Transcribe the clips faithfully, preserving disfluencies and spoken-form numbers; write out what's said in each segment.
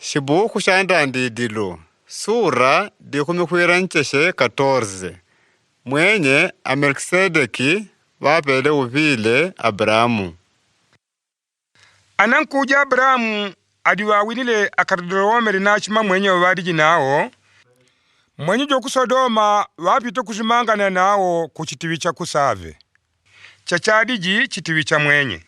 Shibu ku shandandi dilu, sura di ku mi kwiranycece katorze. Mwenye a Melkisedeki wapele wupile Abramu. Anang kuja Abramu adi wawinile akatadorowomeri nac ma mwenye wawadi jinawo, mwenye jo ku Sodoma wapite ku zimangane nawo ku citiwi ca kusave. Cacadiji citiwi ca mwenye.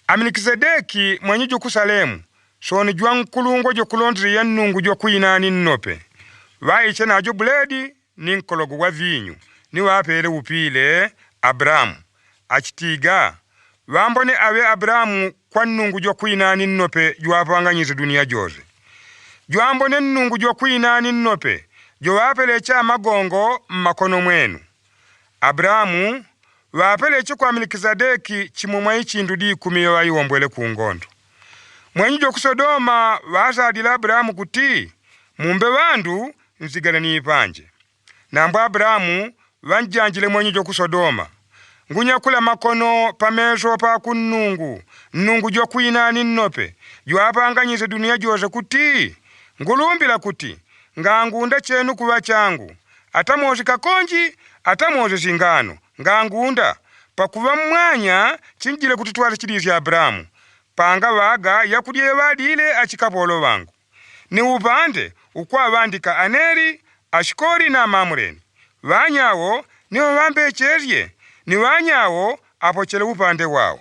A Melkisedeki mwenye ju ku Salemu, soni jwang kulungo jo kulondri ya nungu jo kwinani nope, wa icena jo buledi ni nkologo wa vinyu, ni wa pele wupile Abramu, acitiga, wambone awe Abramu kwa nungu jo kwinani nope jwapanga nyise dunia jose. Jwambone nungu jo kwinani nope, jo wa pele ca magongo ma kono mwenu. Abramu, wa pele ci kwa Melkisedeki ci muma i cindu di kumi wa i wombwele ku ngondo. Mwenyi jo ku Sodoma wa sadile Abramu ku ti, mumbe wandu nzigale ni i panje. Nambu Abramu wa njanjile mwenyi jo ku Sodoma. Ngu nyakula ma kono pa meso pa ku nungu, nungu jo kwina ni nope, ju apanga nyise dunia jose ku ti, ngu lumbila ku ti, nga ngunda cenu ku wa cangu, atamosi kakonji, atamosi singano, nga ngunda, pakuva mwanya cinjile ku tutwari cidisi Abramu, panga waga ya kudiewa dile acikapolo wangu. Ni wubande wukwa wandika aneri, ashikori na mamureni, wanyawo ni wawambe cerie, ni wanyawo apocele wubande wawo.